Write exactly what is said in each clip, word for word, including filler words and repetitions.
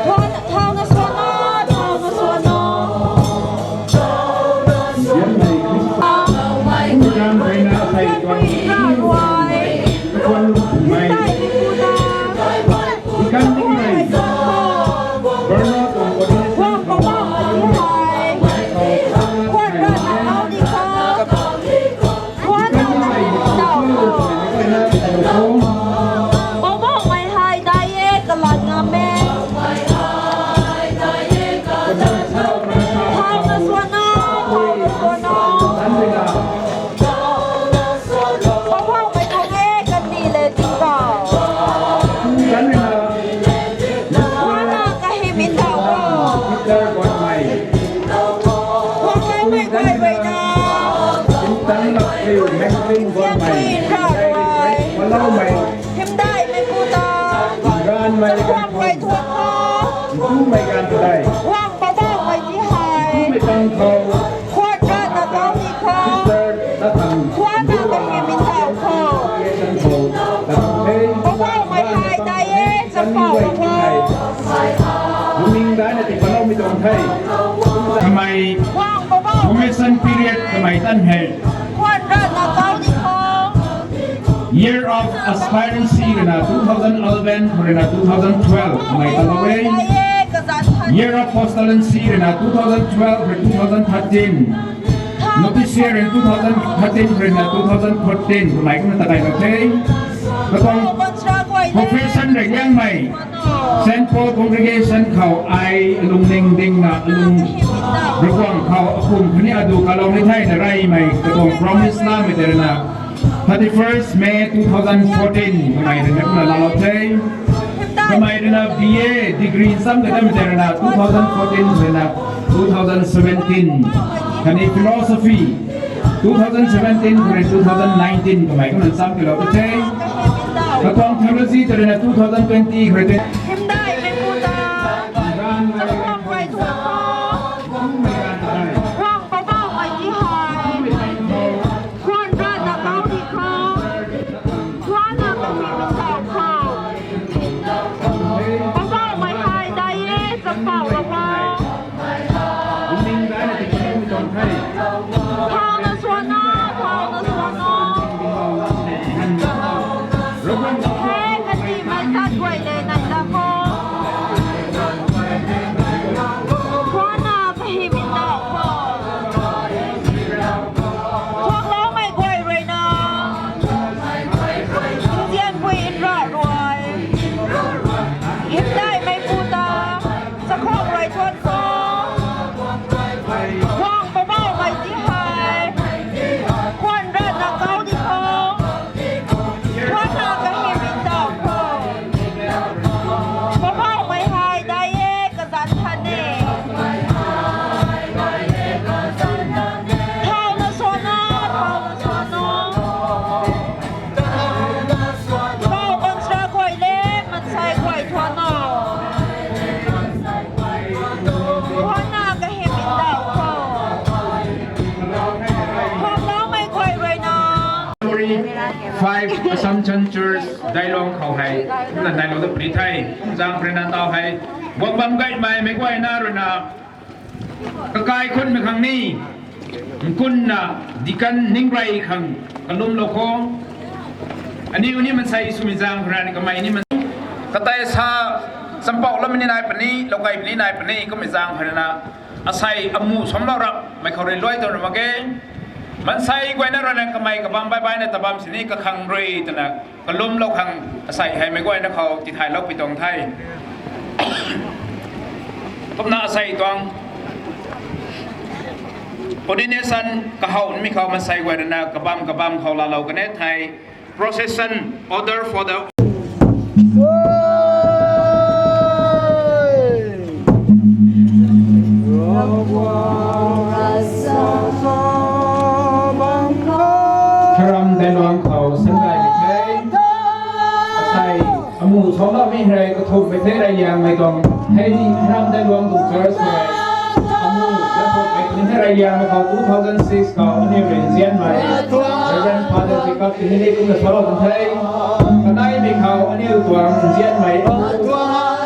Thau na, thau na suan o, thau na suan o. Poubauhmei hei dai e, kalat ngam e. Thau na suan o, thau na suan o. Poubauhmei tuang e, kandih le tingkauh. Thuanna kahym ndauh o. Thuanna mei guay ruina. Siampui nra ruai. Hymdaihmei pu ta. Ganmei ganv khou. Ganmei ganv khou. Wang Poubauhmei ti hei. Mei tang khou. Khwan rana kau ni khou. Sister, ta tang. Thuanna kahym ndauh khou. Congregation khou. Ta tang the. Poubauhmei hei dai e, champouh rana. Buming dai na ti paloumei tuang the. Kamei. Wang Poubauhmei. Formation period kamei tan hei. Khwan rana kau ni khou. Year of aspirancy rui na two thousand eleven rui na two thousand twelve kamei ta lou e. Year of postulancy rui na two thousand twelve rui two thousand thirteen. Novitiate rui na two thousand thirteen rui na two thousand fourteen kamei kumna ta kai lou the. Katuang profession rui Liangmei Saint Paul Congregation khou ai lungning ding na lung ruang khou akum khani adu kalou ni thei na reymei katuang promise lamei tei rui na thirty-first May two thousand fourteen kamei rui na kumna laalou the. Kamei rui na B A degree sam kadam tei rui na two thousand fourteen rui na two thousand seventeen khatni philosophy two thousand seventeen khou rui two thousand nineteen kamei kumna sam kalou the. Katuang theology tei rui na two thousand twenty khou rui twenty. Hymdaihmei pu ta. Chakhwang rui thuan khou. Wang Poubauhmei ti hei. Khwan rana kau ni khou. Thuanna kahym ndauh khou. Poubauhmei hei dai e, champouh rana. Thau na suan o, thau na suan o. Hei, kandihmei tat guay le nai la khou. Thuanna kahym ndauh khou. Thuakloumei guay rui na. Siampui nra ruai. Hymdaihmei pu ta. Chakhwang rui thuan khou. Wang Poubauhmei ti hei. Khwan rana kau ni khou. Thuanna kahym ndauh khou. Poubauhmei hei dai e, kazanc than e. Thau na suan o, thau na suan o. Khou bangchara guay le, mansei guay thuan o. Thuanna kahym ndauh khou. Thuakloumei guay rui na. Five Assumption Church, Dailuang khou hei, na Dailuang da puni the, zang rui na tau hei, guang bam gaymei mei guay na rui na, kakai khunmei khang ni, nkunna, deacon ning rey khang, kalumlou khou, aniu ni mansei swmei zang rui na kamei ni man, katei sa, champouh lam ni nai puni, loukai puni nai puni, kummei zang rui na, asei amu samlou rap, mei khou rui luai tw ra mak ge, mansei guay na rui na kamei kabam bai bai na tabam sini kakhang rui twna, kalumlou khang asei hei mei guay na khou tithaylou pui tuang the. Kumna asei tuang ordination kahow nimei khou mansei guay rui na kabam kabam khou laalou kan e thei, procession order for the Kharam Dailuang khou sangay mei the. Asei amu samloumei hei kathumhmei the, reyliangmei tuang. Hei ni Kharam Dailuang tuang church hei amu kathumhmei Nthei rey liangmei khou two thousand six khou aniu rui nzianmei Reverend Father Jacob tei hei ni kumna salou kan the. Kanaimei khou aniu tuang nzianmei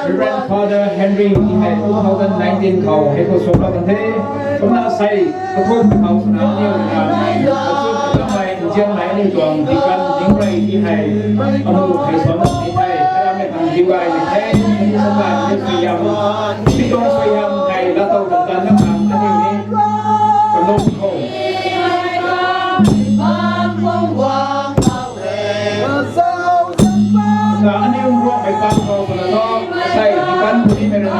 Reverend Father Henry tei hei two thousand nineteen khou hei khou salou kan the. Kumna sei kathumh khou swna aniu na kachut katamei nzianmei aniu tuang deacon Dingrey tei hei amu hei salou kan the. Karamei khang diu gaymei the. Aniu sa kan ni sui yam, mi tuang sui yam hei latow kan tan na khang aniu ni Kalum khou. Na aniu Ruangmei pang khou swna tho, sei deacon puni mei rui na,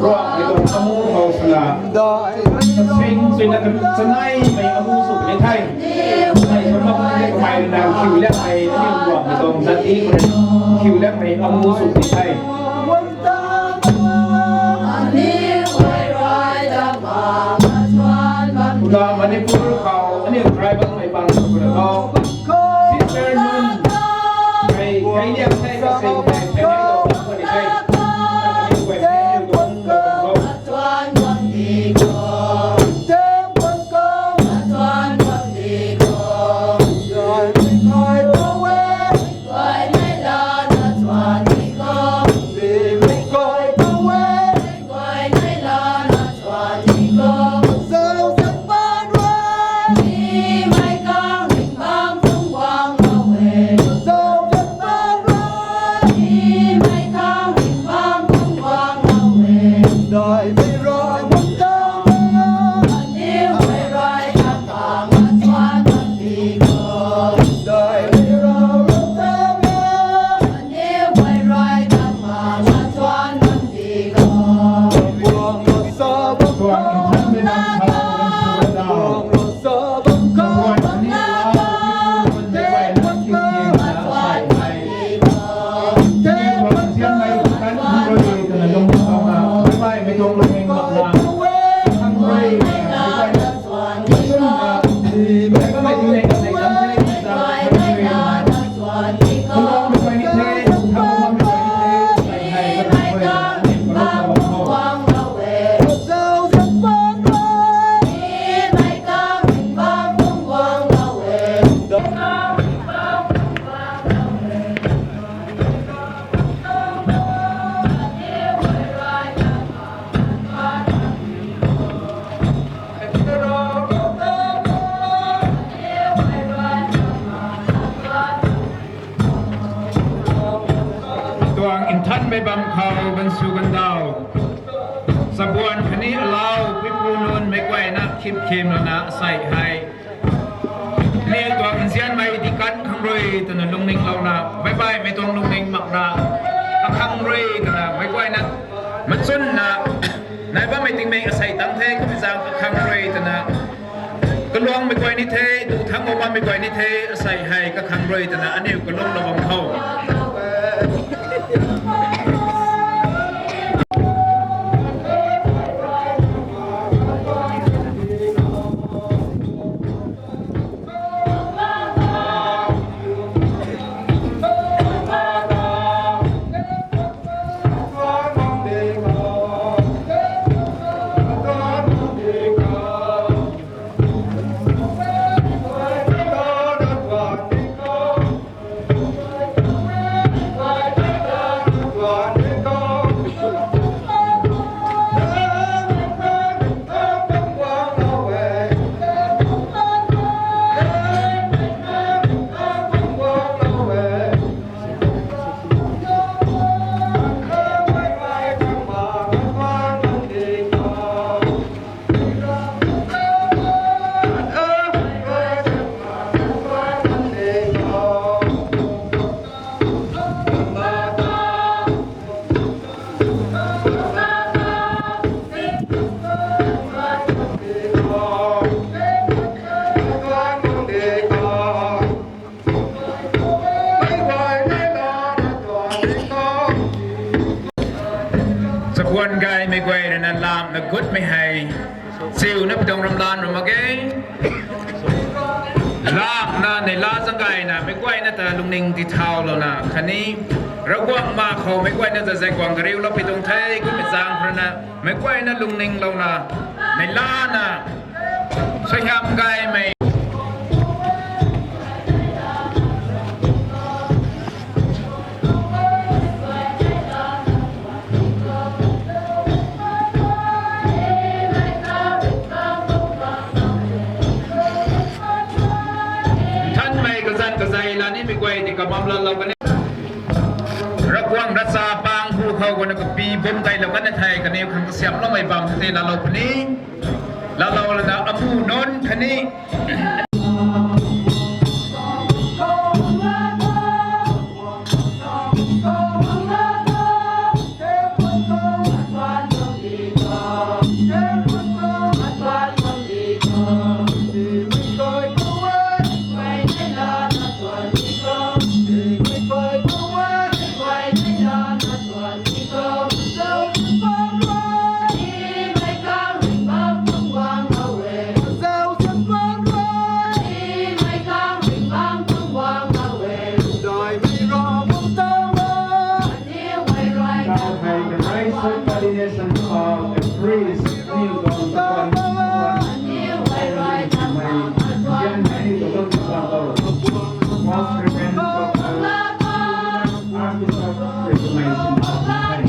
Ruangmei tuang amu khou swna. Kasing swna kachaneimei amu sw ni the. Sei swna kamei rui na khiu liangmei aniu Ruangmei tuang zati khou rui khiu liangmei amu sw ni the. Kumna Manipur khou aniu tribalmei pang khou swna tho. Sister Nun, hei, hei liang sei kasing hei, hei hei lo, hei hei. Aniu guay hei, aniu guay hei, aniu guay hei. Tuang nthanmei bam khou gansu gandau, chabuan khatni alau, puipu nunc meic guayna khip khim lana asei hei. Ni tuang nzianmei deacon khang rui twna lungning louna, meic guaymei tuang lungning makna, akhang rui twna meic guayna machunna, nai bammei tingmei asei tang the, kumzang akhang rui twna, kaluangmei guay ni the, tu thang o bammei guay ni the, asei hei kakhang rui twna aniu kalum lou bam khou. Chabuan gaymei guay rui na lamna gutmei hei, chiuna pidong ramlan ram mak ge. Lamna neihla zaeng gayna meic guayna ta lungning tithau louna khatni Ravguangc ma khou meic guayna zazek guang kariulou pi tuang the, kummei zaeng khou rui na meic guayna lungninglouna, meic lana, suaihiam gaymei. Nthanmei kazanc kazei la nimei guay ti kabam laalou kan e. Ravguangc ravchapang hu khou guangna kapi bum kailou kan e thei, kaniw khang kasiamhloumei bam tei laalou puni. Laalou lana amu nunc khatni Now, the rites of ordination of a priest, Most Reverend Doctor Archbishop Reformation of Ukraine.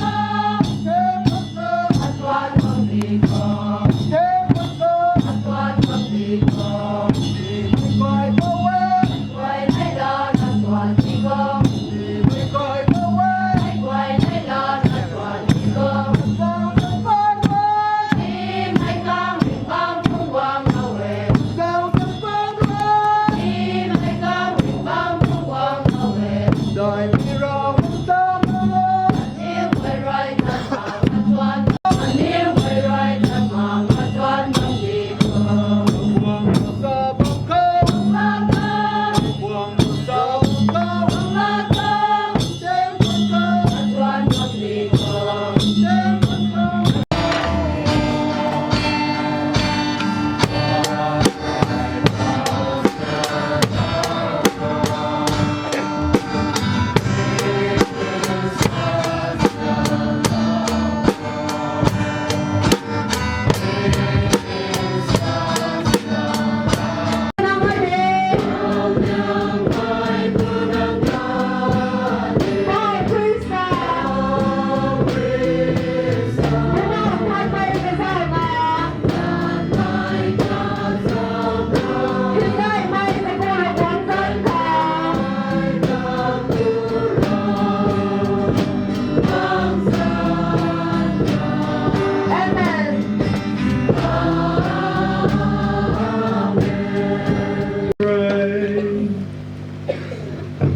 Pray.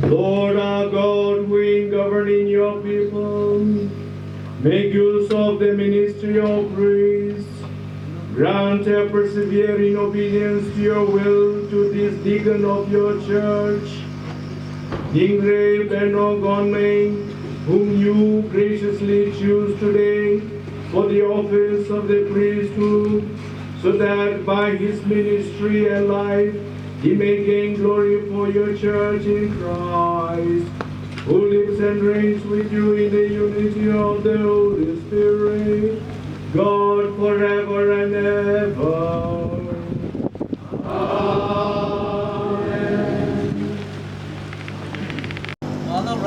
Lord our God, who in governing your people, make use of the ministry of priests, grant a persevering obedience to your will to this deacon of your church, Ningre Beno Gonmei, whom you graciously choose today for the office of the priesthood, so that by his ministry and life he may gain glory for your church in Christ, who lives and reigns with you in the unity of the Holy Spirit, God, forever and ever.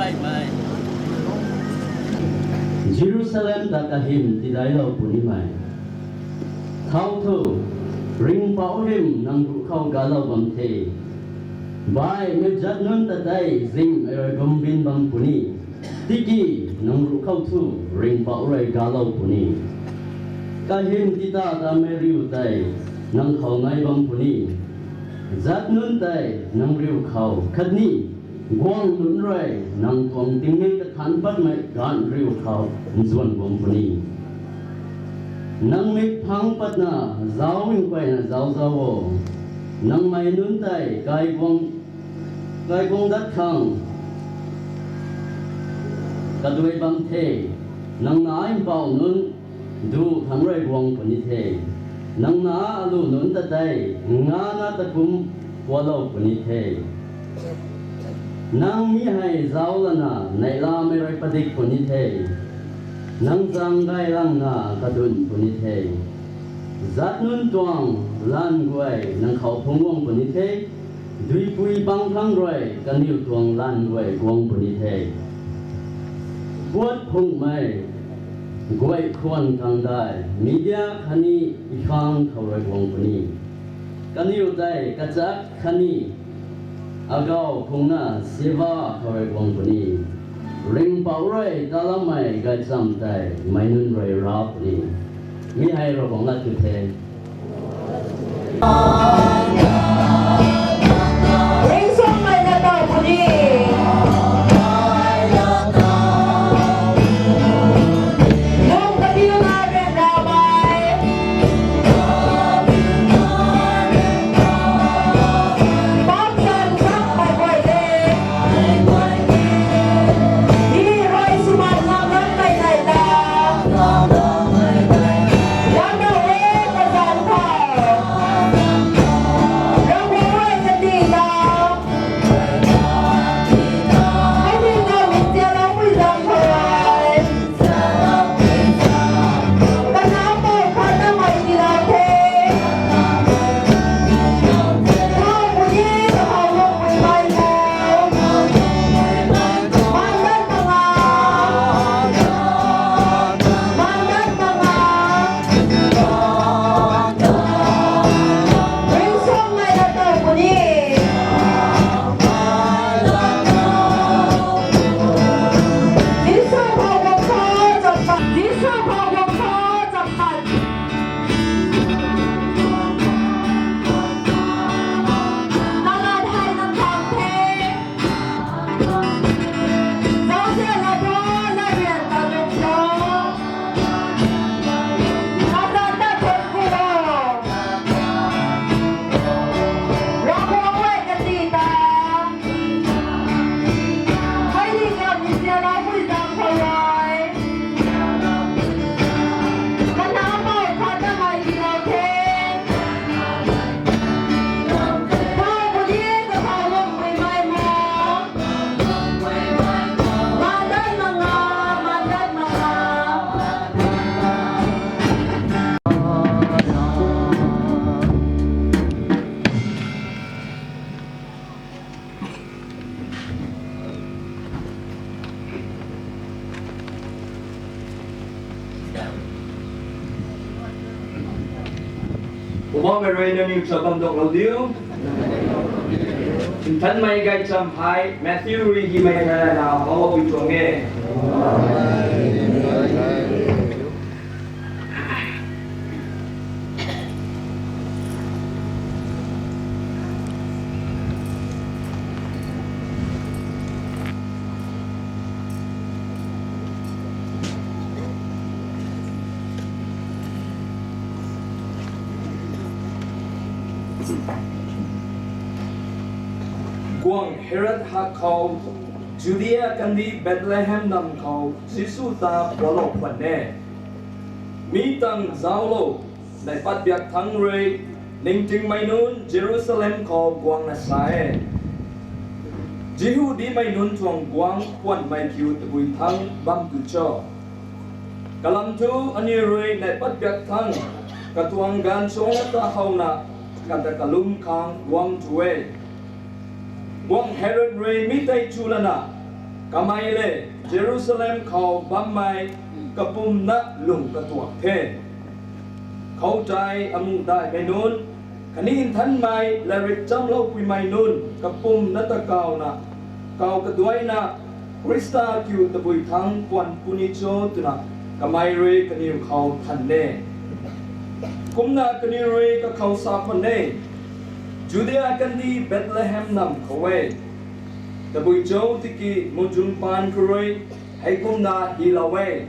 Amen. Jerusalem ta kahym tidailou punimei. Thau thu, ringhpouc hym nang ruc khou galou bam the. Baihmei zat nunc ta tei zingmei rui gumbin bam puni. Tiki nang ruc khou thu ringhpouc rui galou puni. Kahym tita tamei riu tei nang khou nai bam puni. Zat nunc tei nang riu khou khatni guangh nunc rui nang tuang tingmik kathanc patmei gaanv riu khou nzuan guang puni. Nang mik phang patna zauc nkuayna zauc zauc o. Nangmei nunc tei kaiguang, kaiguang dat khang kaduai bam the. Nang na mpouh nunc duc thangc rui guang puni the. Nang na alu nunc ta tei ngana ta kum pualou puni the. Nang mi hei zauc lana neihlamei rui padik puni the. Nang zaeng gay langna kadun puni the. Zat nunc tuang lanv guay nang khou phungc guang puni the. Duipui bang thangc rui kaniw tuang lanv guay guang puni the. Puat phungmei guay khwan khang tei media khatni ikhang khou rui guang puni. Kaniw tei kachak khatni agau phungna siva khou rui guang puni. Ringhpouc rui talaumei gaychamv tei meic nunc rui ra puni. Mi hei Ravguangc lat tu the. Ringcsuangmei na taw puni. Lung kabiuna ryanramei. Bam chan chakmei guay le. Ni rui swman ngam rammei nai ta. Lam na e kazanc khou. Ravguangc rui kandih ta. Kandih ta min tialoupui zaeng khou rui. Kanac pou khatna mei tiilou the. Thau puni kakhou lungpuimei mo. Mandat manga. Mandat manga. Ringcsuangmei na taw puni. Jisu khou guang tho chakpat. Jisu khou guang tho chakpat. Kalat hei nang khang the. Zauzian na tho, na rian ta lung tho. Kalat ta thun ku lo. Ravguangc rui kandih ta. Hei ni ngam ni tialoupui zaeng khou rui. Kanac pou khatna mei tiilou the. Thau puni kakhou lungpuimei mo. Mandat manga, mandat manga. Poubauhmei rui nangniw cha bam duaklou diu. Nthanmei gaychamv hei Matthew rui hymei thei lana how pui tuang e. Guangc Herod hak khou Judia kandih Bethlehem nam khou Jisu ta pualou khwan e. Mi tang zauclou, neihpat biak thangc rui ningtingmei nunc Jerusalem khou guangna sa e. Jihudimei nunc tuang guangc khwanmei kiu tabui thangc bam tu cho? Kalam thu aniw rui neihpat biak thangc katuang gaanv chungna ta howna kata kalum khang guang tu e. Guangc Herod rui mi tei chu lana, kamei le Jerusalem khou bammei kapumna lung katuak the. Khoutei amuh daihmei nunc khatni nthanmei latrik chamloupuimei nunc kapumna ta kawna, kaw kaduaina, Khrista kiu tabui thangc khwan puni cho twna kamei rui kaniw khou than e. Kumna kaniw rui kakhou sa khwan e, Judia kandih Bethlehem nam khou e. Tabui cho tiki muhzwng paan khou rui heikumna hylou e: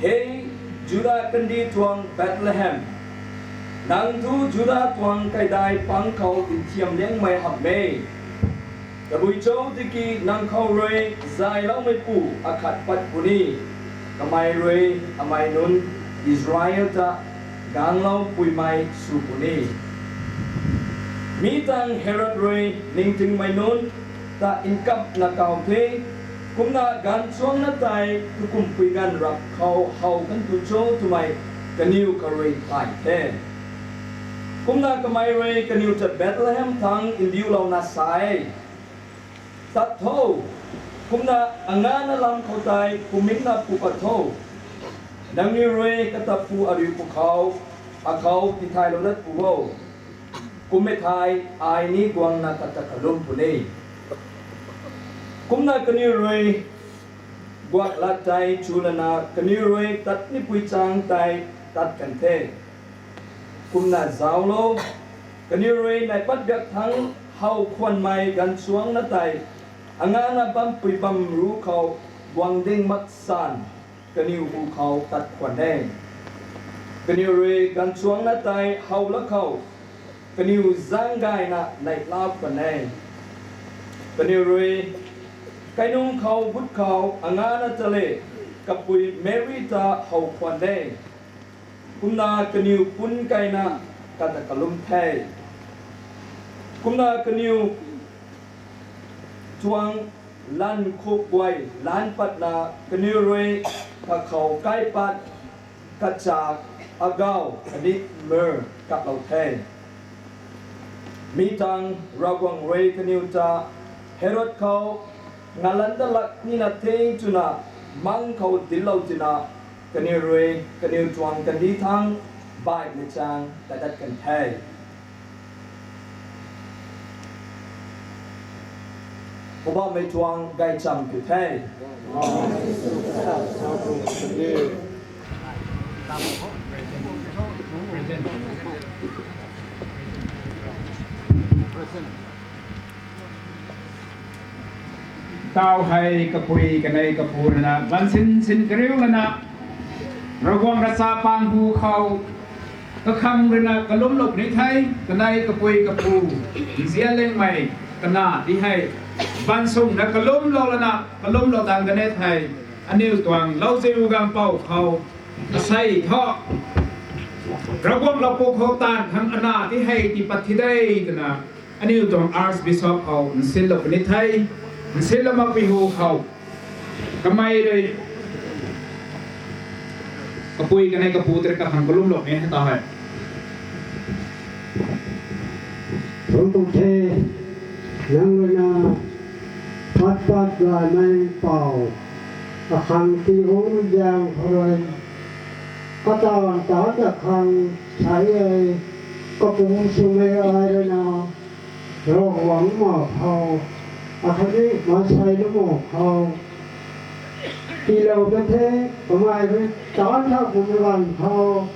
Hei Juda kandih tuang Bethlehem, nang thu Juda tuang kaidai pang khou nthiam liangmei hamh e. Tabui cho tiki nang khou rui zayloumeipu akhat pat puni, kamei rui amei nunc Israel ta gangloupuimei sw puni. Mi tang Herod rui ningtingmei nunc ta nkamna kaw the. Kumna gaanchuangna tei tukumpui ganv rap khou how kan tu cho twmei kaniw kharui thay the. Kumna kamei rui kaniw ta Bethlehem thangc ndiulouna sa e, Tat tho, kumna angana lam khou tei kumingna pu pat tho. Nangniw rui kata pu ariu pwkhou, akhou tithaylou dat pu o. Kum e thei, ai ni guangna kata kalum puni. Kumna kaniw rui guak lat tei chulana kaniw rui tat nipui chang tei tat kan the. Kumna zauclo, kaniw rui neihpat biak thangc how khwanmei gaanchuangna tei angana bampui bam ru khou guang ding mak san kaniw hu khou tat khwan e. Kaniw rui gaanchuangna tei how la khou kaniw zaeng gayna neihla khwan e. Kaniw rui kainung khou gut khou angana ta le kapui Meri ta how khwan e. Kumna kaniw pun kaina kata kalum the. Kumna kaniw tuang lan khuk guay lan patna kaniw rui kakhou kaipat kachak, agau khatni myrrh katlou the. Mi tangv Ravguangc rui kaniw ta Herod khou ngalan dat lak nina the twna mang khou dinclou tina kaniw rui kaniw tuang kandih thangc baihmei chaeng kadat kan the. Poubauhmei tuang gaychamv kiu the. Tau hei kapui kanei kapu rui na bansin sin kariu lana Ravguangc ravchapang hu khou kakhang rui na kalumlou puni the. Kanei kapui kapu nzianlingmei kana ti hei bansung na kalumlou lana kalumlou tang kan e thei, aniu tuang Lauziu Gaanvpou khou asei thu Ravguangc lou puk khou taanv khang ana ti hei tipat thi de twna aniu tuang Archbishop khou nsinlou puni the. Nsinlou makpui hu khou kamei rui kapui kanei kapu tei kakhang kalumlou ni hei ta hei. Thuanc ku the, nang rui na pat pat gaymei pou, akhang ti hung zaeng khou rui, kataanv ta ta khang sa e, kapu swmei ai rui na Ravguangc ma khou, akhatni maansei lu ma khou tiilou ta the. Kamei rui taanc tha kummei ganv khou,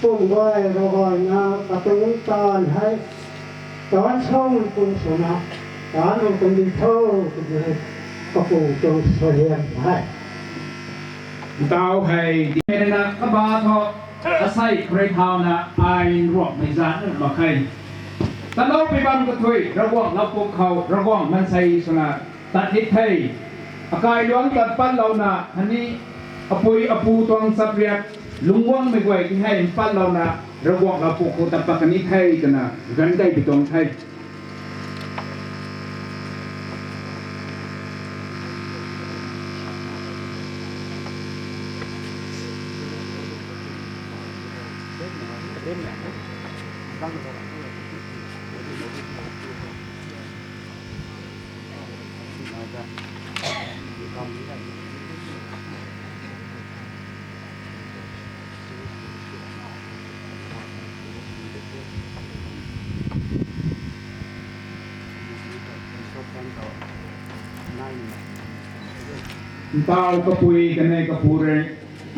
pum gay Ravguangc na katuang taanv hei taanc samei kum swna taanc lou kan di tho twmei kapu tuang suaihiam hei. Tau hei di na kaba thu asei khou rui thauna ai nruakmei zanc mak khe. Taloupui bam kathui Ravguangc lou puk khou Ravguangc maansei swna tat ni the. Akai luangc tat patlouna khatni apui apu tuang chapriak lungcguangmei guay ti hei mpatlouna Ravguangc lou puk khou tat pat kan ni the twna ganv kei pi tuang the. Ntau kapui kanei kapu rui,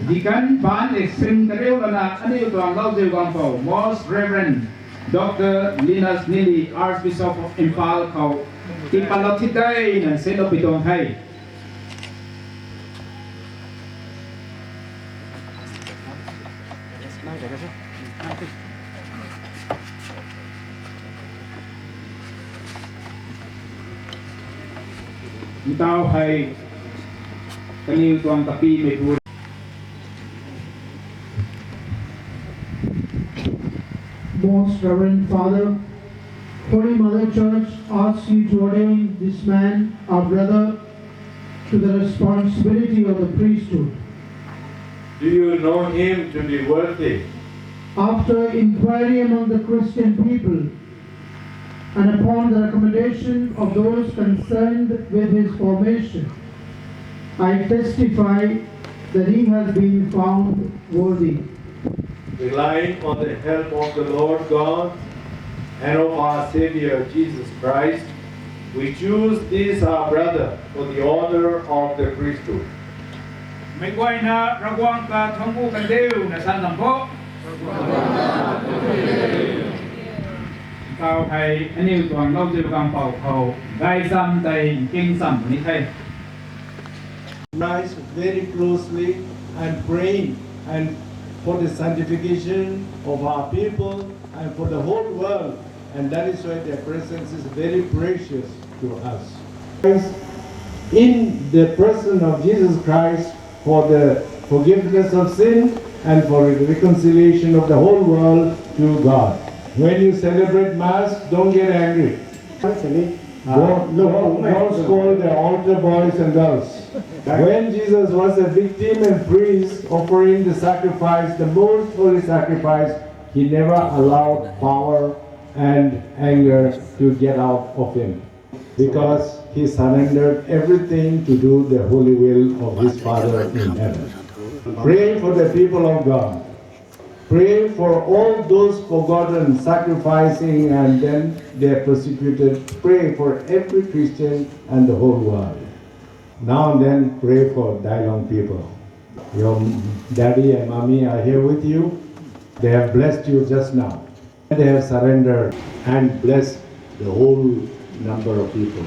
Deacon ban le sin kariu lana aniu tuang Lauziu Gaanvpou Most Reverend Doctor Linus Nili, Archbishop of Imphal khou tipatlou thi tei nan sinlou pi tuang the. Ntau hei kaniw tuang kapimeipu, Most Reverend Father Holy Mother Church asks you to ordain this man, our brother, to the responsibility of the priesthood. Do you know him to be worthy? After inquiry among the Christian people, and upon the recommendation of those concerned with his formation, I testify that he has been found worthy. Relying on the help of the Lord God and of our Savior Jesus Christ, we choose this our brother for the honor of the priesthood. Mei guayna Ravguangc ta thuanc ku kan diu na sa nam bo. Tau hei aniu tuang Lauziu Gaanvpouc khou gaychamv tei nking cham ni the. Ties very closely and praying and for the sanctification of our people and for the whole world. And that is why their presence is very precious to us. In the person of Jesus Christ for the forgiveness of sin and for the reconciliation of the whole world to God. When you celebrate Mass, don't get angry. Don't, don't, don't scold the altar boys and girls. When Jesus was a victim and priest offering the sacrifice, the most holy sacrifice, he never allowed power and anger to get out of him, because he surrendered everything to do the holy will of his Father in heaven. Pray for the people of God. Pray for all those forgotten, sacrificing, and then they are persecuted. Pray for every Christian and the whole world. Now and then, pray for Dailong people. Your daddy and mommy are here with you. They have blessed you just now. They have surrendered and blessed the whole number of people.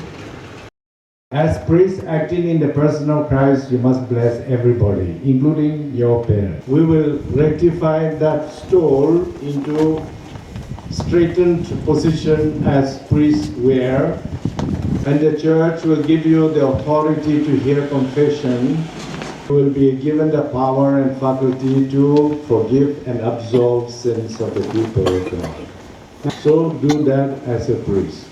As priests acting in the person of Christ, you must bless everybody, including your parents. We will rectify that stole into straightened position as priests wear, and the church will give you the authority to hear confession. You will be given the power and faculty to forgive and absolve sins of the people of God. So do that as a priest.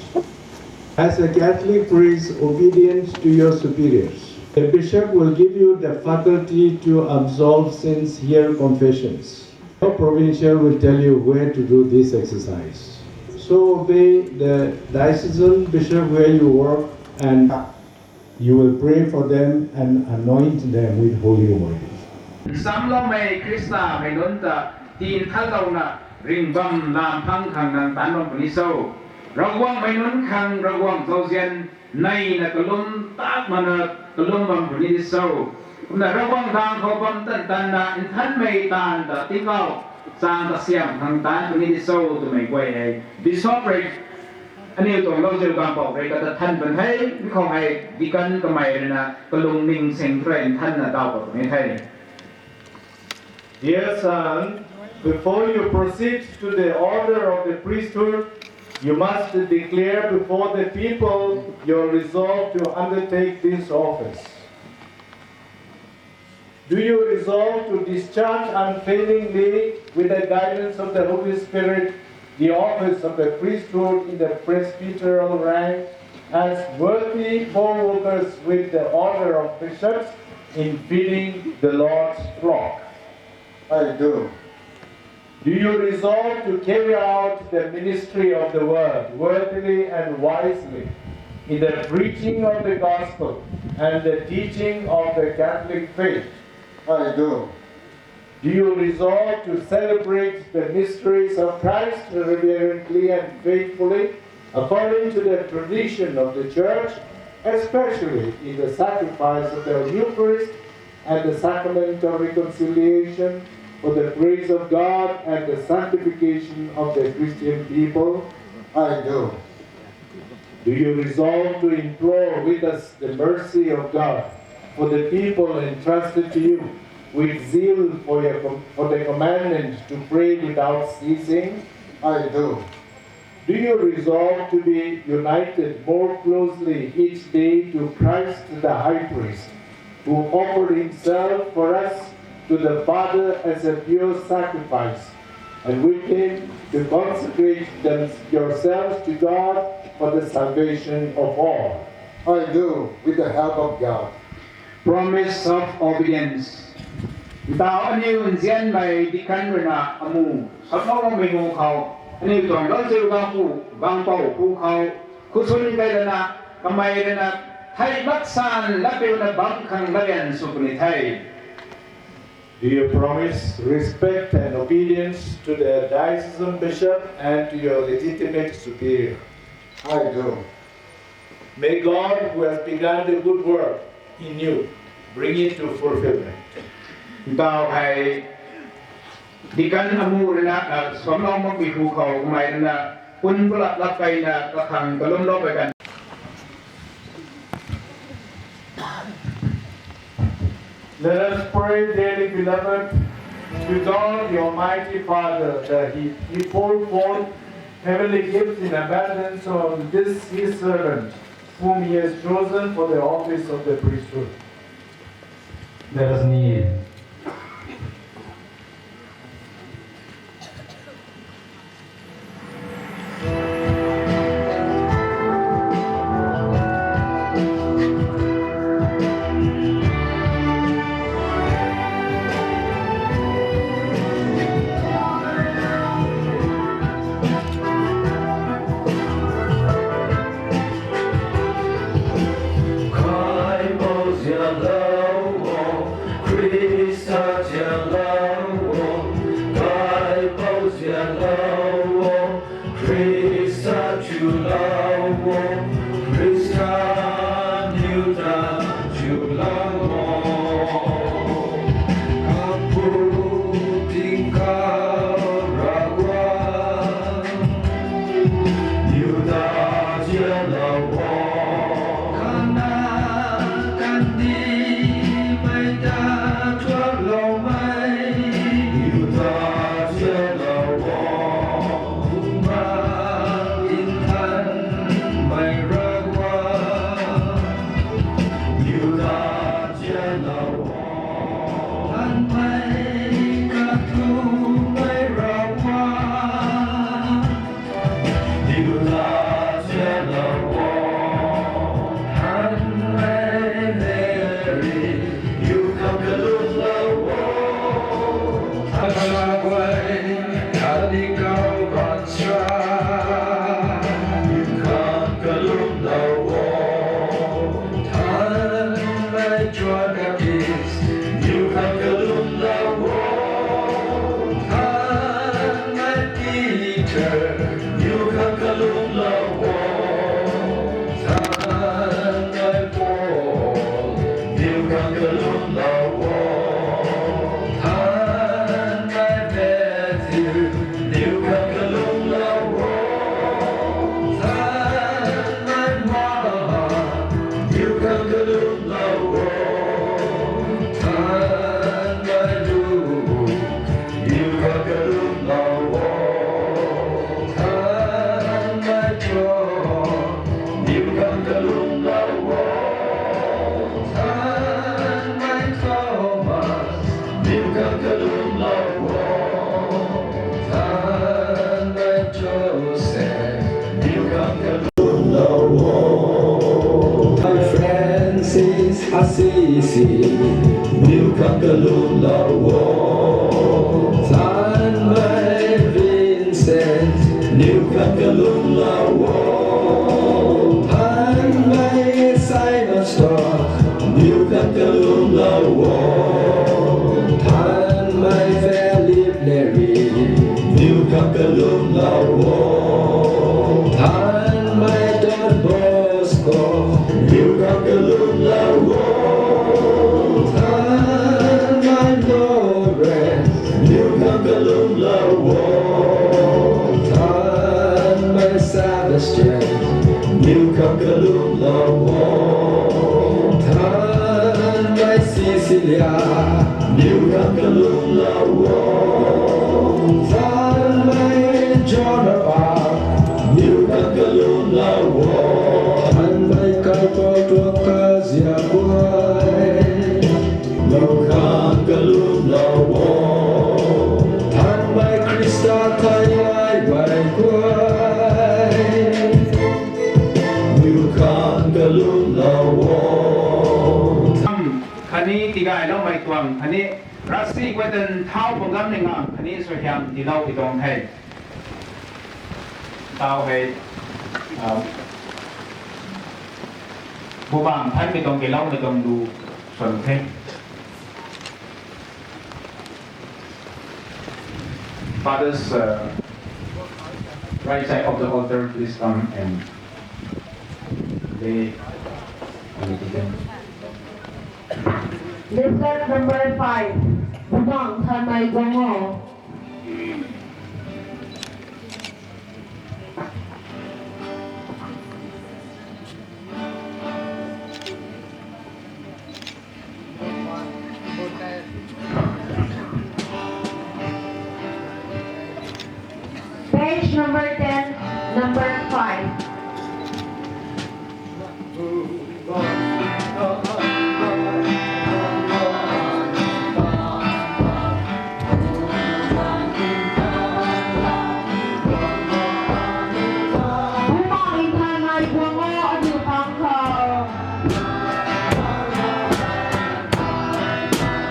As a Catholic priest, obedient to your superiors, the bishop will give you the faculty to absolve sins, hear confessions. Your provincial will tell you where to do this exercise. So obey the diocesan bishop where you work, and you will pray for them and anoint them with holy oil. Nsamloumei Khrista mei nunc ta tinthanlouna ringhbam lam phang khang nang taanc bam puni cho? Ravguangc mei nunc khang Ravguangc zauzian neina kalum tak mana kalum bam puni di cho? Kumna Ravguangc dang khou bam tan tanna nthanmei taanv ta tingkauh chang kasiam khang taanc puni di cho twmei guay hei bishop rui, aniu tuang Lauziu Gaanvpouc rui kata than pan the. Mi khou hei deacon kamei ruina kalungning sing rui nthanna daw pat puni the. Dear son, before you proceed to the order of the priesthood, you must declare before the people your resolve to undertake this office. Do you resolve to discharge unfailingly, with the guidance of the Holy Spirit, the office of the priesthood in the presbyteral rank as worthy co-workers with the order of bishops in feeding the Lord's flock? I do. Do you resolve to carry out the ministry of the word worthily and wisely in the preaching of the gospel and the teaching of the Catholic faith? I do. Do you resolve to celebrate the mysteries of Christ reverently and faithfully, according to the tradition of the Church, especially in the sacrifice of the Eucharist and the sacrament of reconciliation, for the praise of God and the sanctification of the Christian people? I do. Do you resolve to implore with us the mercy of God for the people entrusted to you, with zeal for, your com- for the commandment to pray without ceasing? I do. Do you resolve to be united more closely each day to Christ the High Priest, who offered himself for us to the Father as a pure sacrifice, And with him to consecrate them, yourselves to God for the salvation of all. I do, with the help of God. Promise of obedience. Ntaw aniu nzianmei deacon ruina amu, saploumei hu khou, aniu tuang ganziu gangpu, gangpou hu khou, khusun kai lana, kamei ruina, thei maksan lapiuna bam khang larian sw puni the. Do you promise respect and obedience to the diocesan bishop and to your legitimate superior? I do. May God, who has begun the good work in you, bring it to fulfillment. Ntaw hei, deacon amu ruina, saploumei hu khou kamei ruina, pun pulap lap kaina, kakhang kalumlou kai kan. Let us pray, dearly beloved, to God, the Almighty Father, that He, He pour forth heavenly gifts in abundance on this His servant, whom He has chosen for the office of the priesthood. Let us kneel. Khrista chulau o, Khrista niu ta chulau o. Apu tingkauh Ravguangc, niu ta chulau o. Kana kandihmei ta chuloumei, niu ta chulau o. Kumna nthanmei Ravguangc, niu ta chulau o. Nthanmei kathumei Ravguangc, niu ta chulau o. Nthanmei Meri, niu khang kalumlou o. Nthanmei guay, khatni kau baanchara, niu khang kalumlou o. Nthanmei John Baptist, niu khang kalumlou o. Nthanmei Peter, niu khang kalumlou o. Nthanmei Paul, niu khang kalumlou o. Nthanmei Matthew, niu khang kalumlou o. Nthanmei Mark, niu khang kalumlou o. Nthanmei Luke, niu khang kalumlou o. Nthanmei John, niu khang kalumlou o. Nthanmei Thomas, niu khang kalumlou o. Nthanmei Joseph, niu khang kalumlou o. Nthanmei Francis Assisi, niu khang kalumlou o. Nthanmei Vincent, niu khang kalumlou o. Nthanmei Simon Stock, niu khang kalumlou o. Nthanmei Philip Neri, niu khang kalumlou o. Nthanmei Don Bosco, niu khang kalumlou o. Nthanmei Lawrence, niu khang kalumlou o. Nthanmei Sebastian, niu khang kalumlou o. Nthanmei Cecilia, niu khang kalumlou o. Nthanmei John Ark, niu khang kalumlou o. Nthanmei kaipouc tuang kaziap guay, niu khang kalumlou o. Nthanmei Khrista Khatni rasi guay tan thau pangam ni ngam khatni suaihiam tiilou pi tuang the. Tau hei, ah, Bumaengh Nthanmei tuang kailoumei tuang lu swan the. Fathers, uh, right side of the altar, please come and lay on the deacon. Lesson number five. Bumaengh Nthanmei Guang O. Page number ten, number five. Bumaengh Nthanmei Guang O aniu pang khou.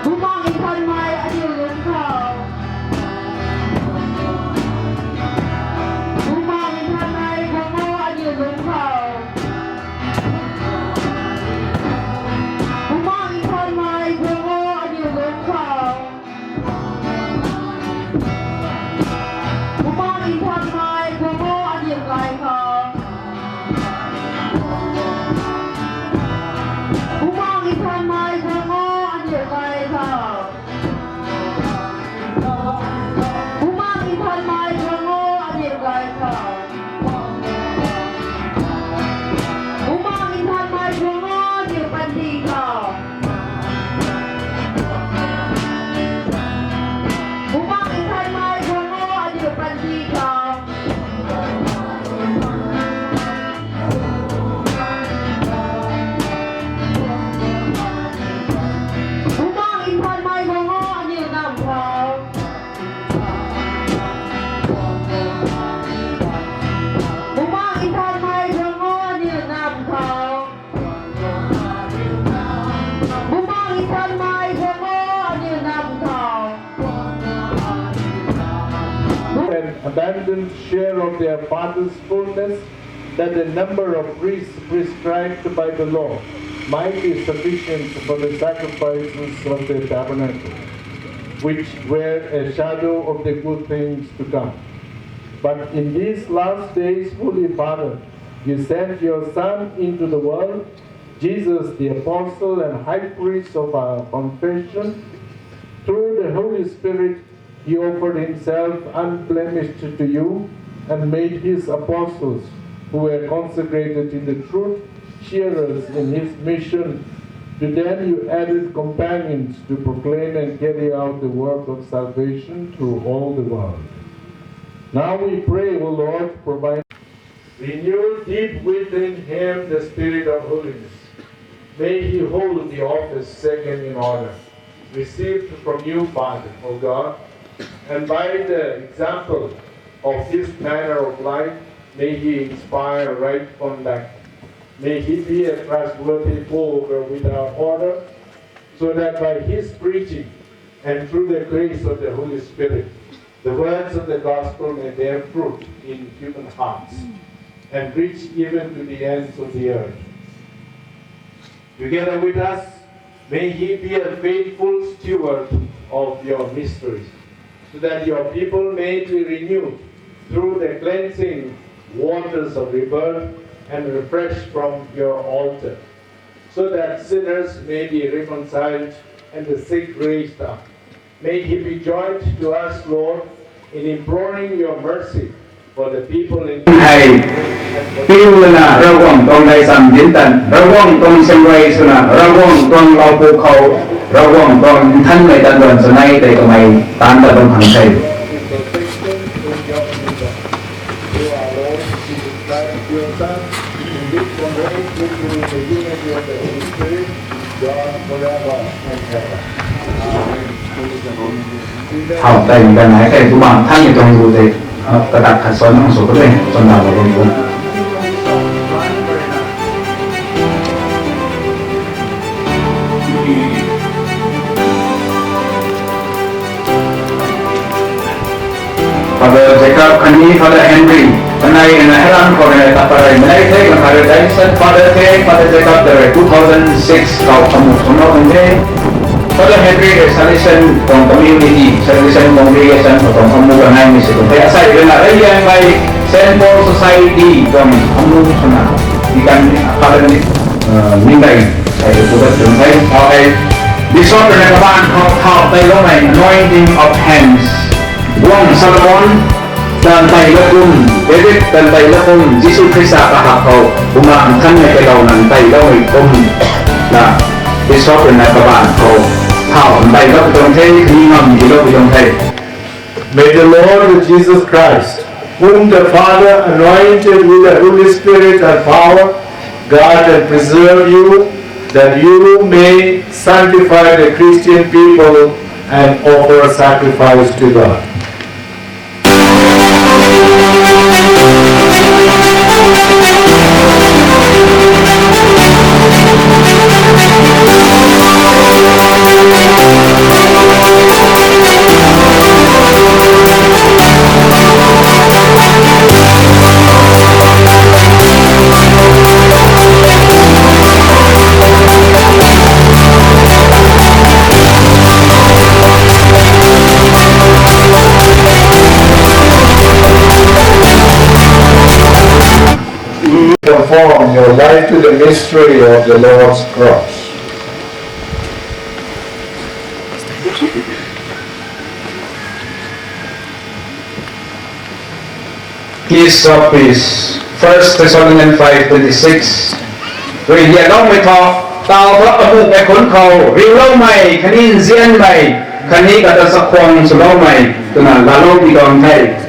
Bumaengh Nthanmei aniu lung khou. Bumaengh Nthanmei Guang O aniu lung khou. Bumaengh Nthanmei Guang O aniu lung khou. Bumaengh Nthanmei Guang O aniu gay khou. Bumaengh Nthanmei Guang O aniu gay khou. Bumaengh Nthanmei Guang O aniu gay khou. Bumaengh Nthanmei Guang O aniu panty khou. Bumaengh Nthanmei Guang O aniu panty khou. Bumaengh Nthanmei Guang O aniu nam khou. Bumaengh Nthanmei Guang O aniu nam khou. Bumaengh Nthanmei Guang O aniu nam khou. An abundant share of their father's fullness, that the number of priests prescribed by the law might be sufficient for the sacrifices of the tabernacle, which were a shadow of the good things to come. But in these last days, Holy Father, you sent your Son into the world, Jesus, the apostle and high priest of our confession. Through the Holy Spirit, he offered himself unblemished to you and made his apostles, who were consecrated in the truth, sharers in his mission. To them you added companions to proclaim and carry out the work of salvation through all the world. Now we pray, O Lord, provide Renew deep within him the spirit of holiness. May he hold the office second in honor, received from you, Father, O God, and by the example of his manner of life, may he inspire right conduct. May he be a trustworthy co-worker with our order, so that by his preaching and through the grace of the Holy Spirit, the words of the gospel may bear fruit in human hearts and reach even to the ends of the earth. Together with us, may he be a faithful steward of your mysteries, so that your people may be renewed through the cleansing waters of rebirth and refreshed from your altar, so that sinners may be reconciled and the sick raised up. May he be joined to us, Lord, in imploring your mercy for the people in hei, piu lana Ravguangc tuang gaychamv dinc tan, Ravguangc tuang sangay swna, Ravguangc tuang lau pu khou, Ravguangc tuang nthanmei tan duan chanei tei kamei taanc ta bam khang the. How tei mi ta nai tei Bumaengh Nthanmei tuang lu tei, ah, kadak khat suan nang sw ka tei, suan na lou bam pu. Father Jacob khatni Father Henry, kanei rui na Heran khou rui na taparei malei the, kan Father Dyson, Father the, Father Jacob the rui two thousand six khou amu swna kan the. Father Henry rui Salesian tuang community, Salesian congregation khou tuang amu kanei ni si tuang the. Asei rui na reyangmei Saint Paul Society tuang amu swna ikan Father ni, uh, mindai, asei rui tuang the. Okay. Bishop rui na kabaanv khou thau tei loumei anointing of hands. Guang Solomon, tan tei lou kum, David tan tei lou kum, Jisu Khrista kahak khou, buma nkhan mei kelou nan tei loumei kum, na, Bishop rui na kabaanv khou, thau tei lou pi tuang the, ni ngam di lou pi tuang the. May the Lord Jesus Christ, whom the Father anointed with the Holy Spirit and power, guard and preserve you, that you may sanctify the Christian people and offer sacrifice to God. Conform your life to the mystery of the Lord's cross. Peace of peace. First Thessalonians five twenty-six. Rui lialoumei tho, tau tho amu kaikhunc khou, riuloumei, khatni nzianmei, khatni kata chakhwang swloumei, twna laalou pi tuang the.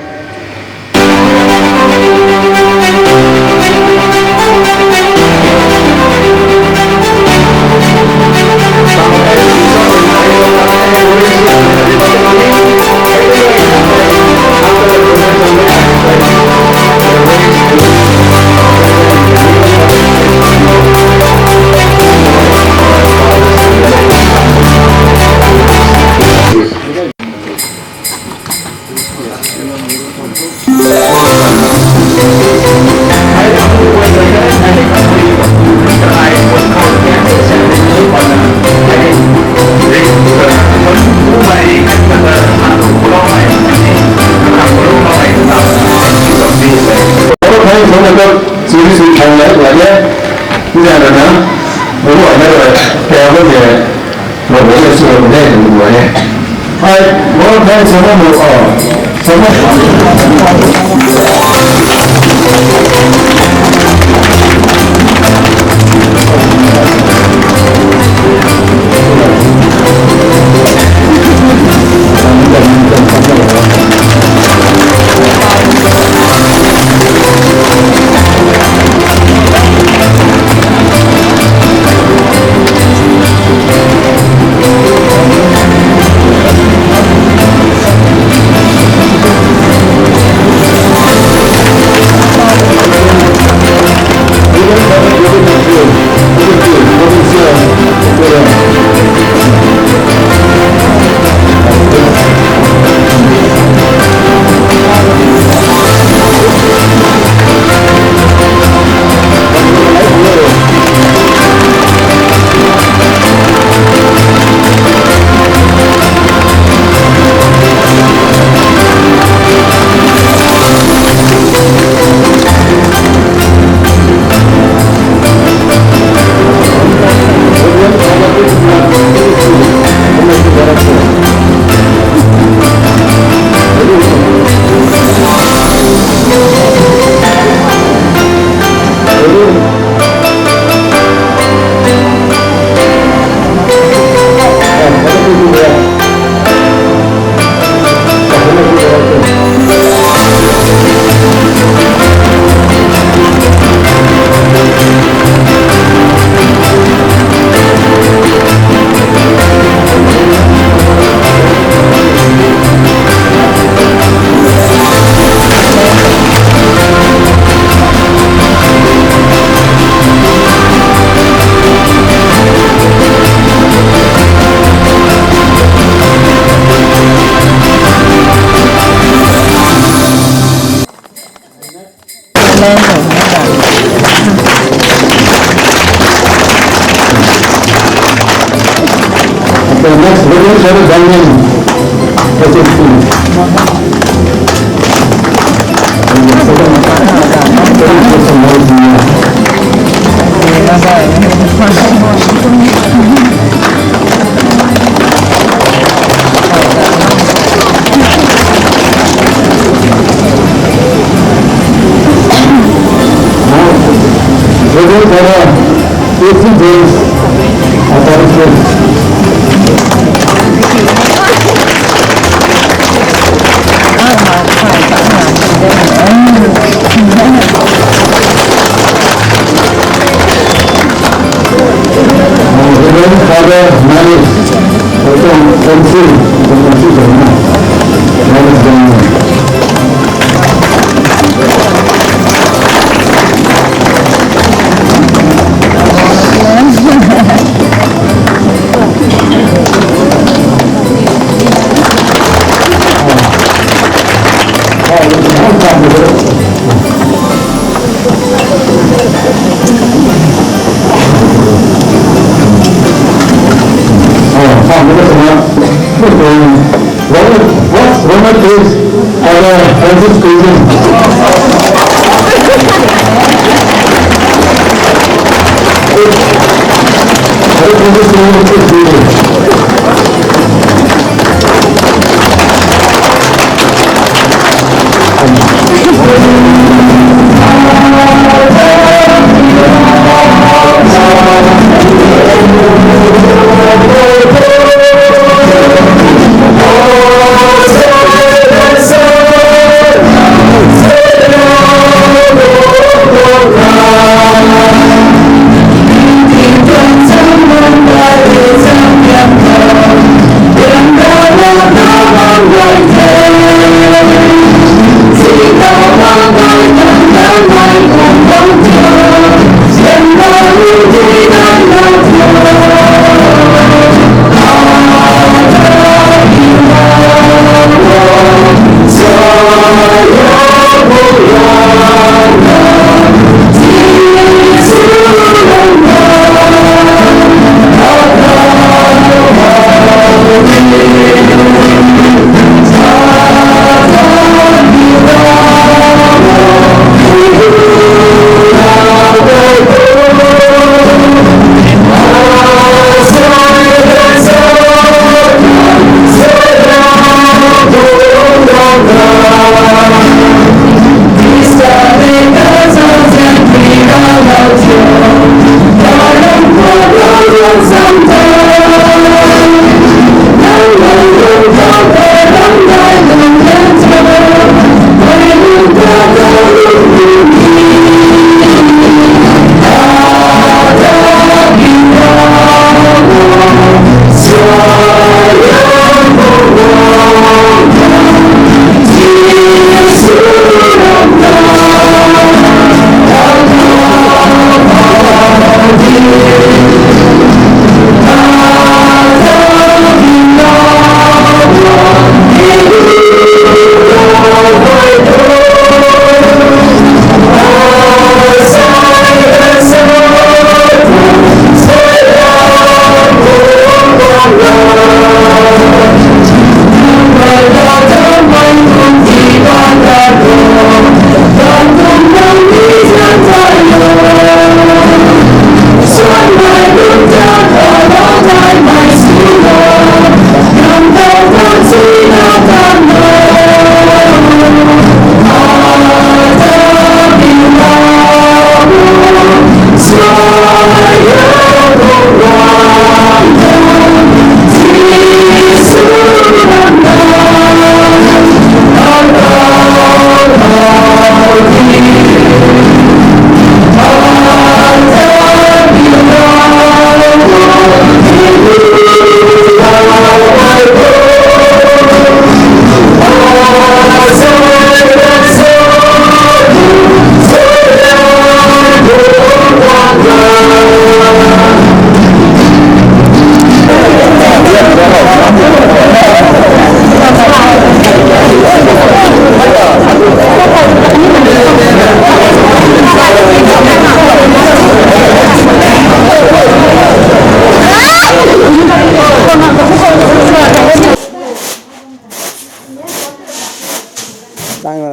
Daniel, S S P. Reverend Father A C James, Authority. Reverend Father Malik, Reverend Council, Reverend Council, Reverend Council. What, what, what is our Francis Christian?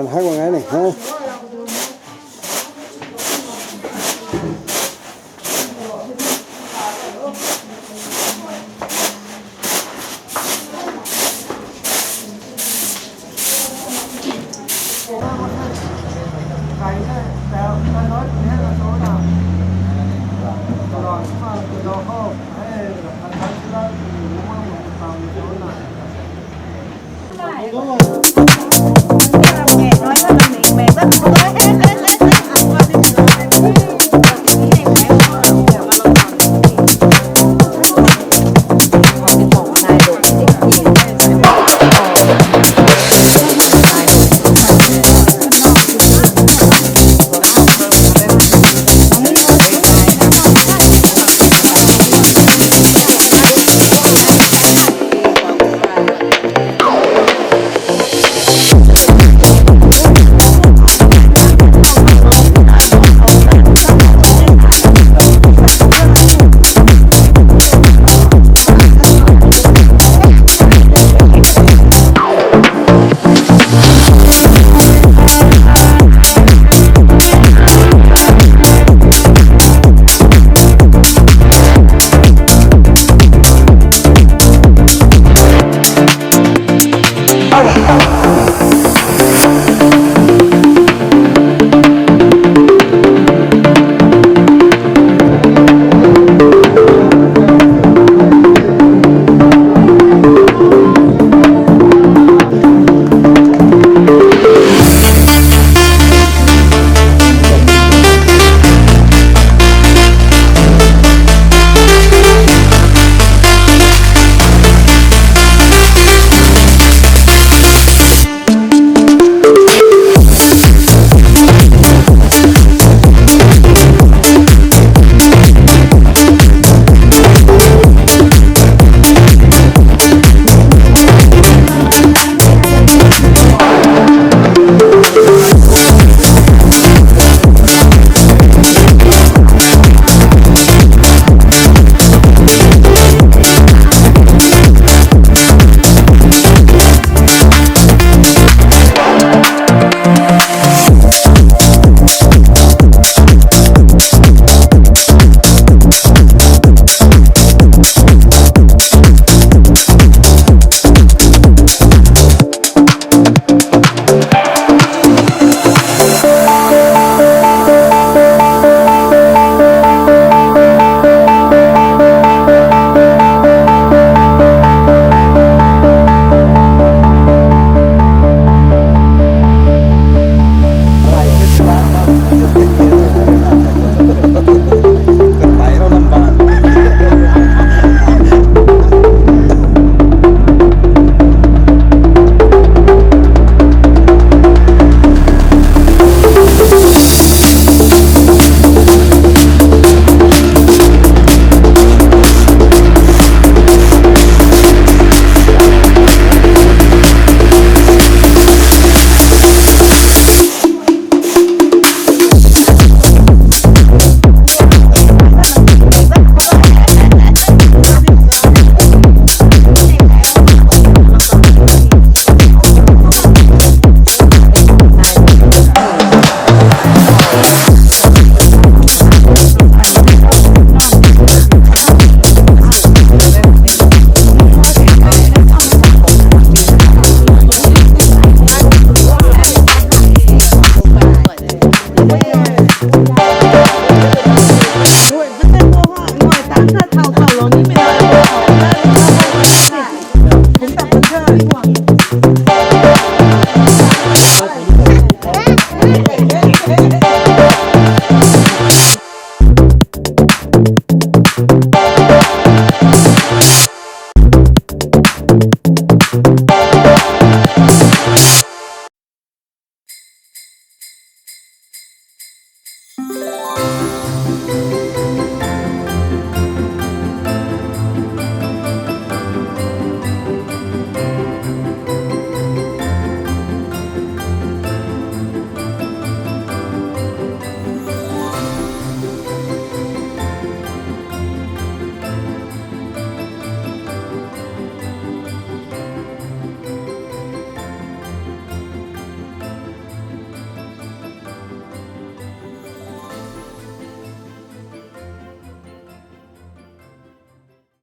Hak bang ai ni, ha?